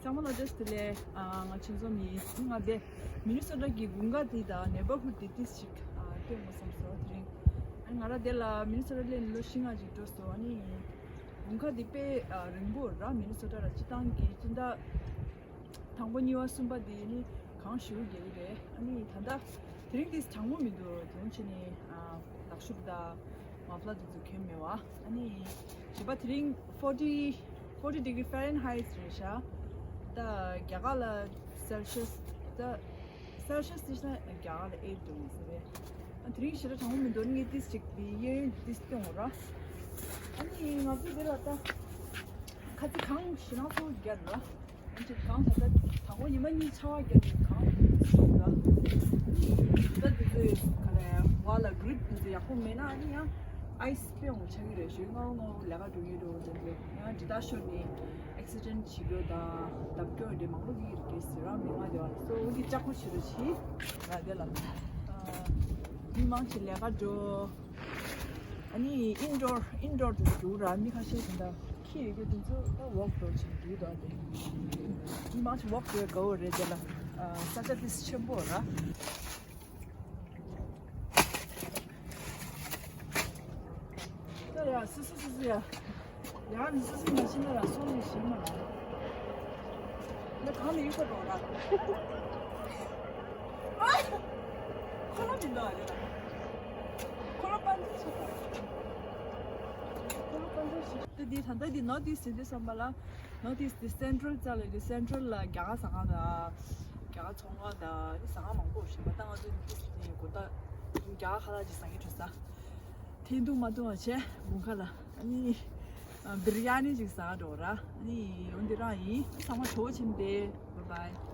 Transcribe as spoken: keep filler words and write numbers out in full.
ཚང་མ་ལ་བཀྲ་ཤིས་བདེ་ལེགས། ཨ། ང་ཆོས་འཛོམས་ཡིན། ང་དེ་མི་ནི་སོ་ཊ་གི་དགུན་ཁ་དེ་དང་ནེ་བར་ཧུཌ་དེ་ཏིས་ཅིག་ཨ། སྟོན་དགོས་བསམ་སོང་དེ་རིང་། ཨ། ང་རང་དེ་ལ་མི་ནི་སོ་ཊ་སླེབས་ནས་ལོ་བཞི་ལྔ་ཅིག་འགྲོ་སོང་། ཨ་ནི་དགུན་ཁ་དེ་དཔེ་ཨ། རིང་པོ་ར། མི་ནི་སོ་ཊ་ར་སྤྱི་བཏང་གི་སྤྱི་ཟླ་དང་པོ་གཉིས་པ་གསུམ་པ་དེ་ནི་གངས་ཞེ་པོ་རྒྱག་གི་རེད། ཨ་ནི་ད་ལྟ་དེ་རིང་དེ་གྲང་མོ་མི་འདུག་དེ་རིང་ཆེ་ནི་ཨ། ལག་ཤུབས་དང་མ་ཕླ་དེ་ཚོ་གྱོན་མེད་པ། ཨ་ནི་བྱས་པ་དེ་རིང་forty forty degree Fahrenheit རེད་ཤག་ད་རྒྱ་གར་ལ་སེལ་ཤི་ཡས་ད། སེལ་ཤི་ཡས་དེ་ཤ་རྒྱ་གར་ལ་eight degree ཟེར་རེད། ཨ། དེ་རིང་ཞེ་དྲག་གྲང་མོ་མི་འདུག་ངས་ཏིས་ཅིག་དེ་གཡས་གཡོན་ཏིས་སྟོན་དགོས་ར། ཨ་ནི་ང་ཚོ་འདི་ལ་ད་ཁ་ཚི་གངས་ཞེ་དྲག་ཚོ་རྒྱག་ར། ཨ་ནི་གངས་ད་ལྟ་དང་པོ་ཉི་མ་གཉིས་ཆར་པ་བརྒྱབ་ནས་གངས་ཚོ་ར། ད་དེ་ཚོའི་ག་རེ་བ་ལ་གྷི་རིབ་དེ་ཚོ་ཡག་པོ་མེད་ན་ཨ་ནི་ཡང་ཨའི་སི་དཔེ་འོང་ཆགས་ཀྱི་རེད། ཞོགས་སྔ་པོ་སྔ་པོ་ལས་ཀ་འགྲོ་ཡོད་འགྲོ་དེ་ཚོ་ཡང་ཇི་ལྟར་ཤོར་ནས་ཨེག་སི་ཌེན་བྱེད་རྒྱུ་དང་བརྡབ་སྐྱོན་དེ་མང་པོ་ཡོད་རེད་ཟེར་ར། མི་མང་དེ་བ་སོ་འོ་དེ་ལྕགས་པོ་བྱེད་རོགས་བྱེད་ང་དེ་ལ། ཨ། མི་མང་ཆེ་ལས་ཀ་འགྲོ། ཨ་ནི་ཨིན་ཌོར་ཨིན་ཌོར་དུ་འགྲོ་ར། མི་ཁ་ཤས་དེ་འདྲ་ཁྱི་ཡོད་རྒྱུ་དེ་ཚོ་ད་ཝོག་འགྲོ་བྱེད་འགྲོ་ད་དེ། མི་མང་ཆེ་ཝོག་འགྲོ་དགའ་བོ་རེད་དེ་ལ། ཨ། ས་ཆ་དེ་ཆེན་པོ་ར། ད་ཡ་སི་སི་སི་སི་ཡ། ཡང་མི་སུ་སུ་མ་ཤི་ན་ལ་སོང་ནས་ཤི་མ་ལ། ང་གང་ལ་ཡུག་པ་འགྲོ་ར། ཁོ་ལ་མི་འདུག་ཨ་རེ་ལ། ཁོ་ལ་པན་ཚེ་ཆོག་པ། ཁོ་ལ་པན་ཚེ་ཆོག་ད་འདི་ད་ལྟ་འདི་ནོར་ཐ་ཨིསྟ་དེ་འདི་བསམ་པ་ལ། ནོར་ཐ་ཨིསྟ་འདི་སེན་ཊྲལ་རྩ་ལ་འདི་སེན་ཊྲལ་ལ་རྒྱ་གར་ཟ་ཁང་དང་། རྒྱ་གར་ཚོང་ཁང་དང་ཟ་ཁང་མང་པོ་ཞིག་མ་ད་ང་ཚོ་འདི་གོ་ད་རྒྱ་གར་ཁ་ལག་ཅིག་ཟ་གི་འགྲོ་ས། ཐེངས་དུ་མ་དུ་བ་བྱས་དགུན་ཁ་ལ་ཨ་ནི་ཨ། བི་རི་ཡ་ནི་ཅིག་ཟ་འགྲོ་ར། ཨ་ནི་འོན་ཏེ་རང་ཡིན་ཚང་མ་གྲོགས་ཕྱིན་ཏེ། Bye bye.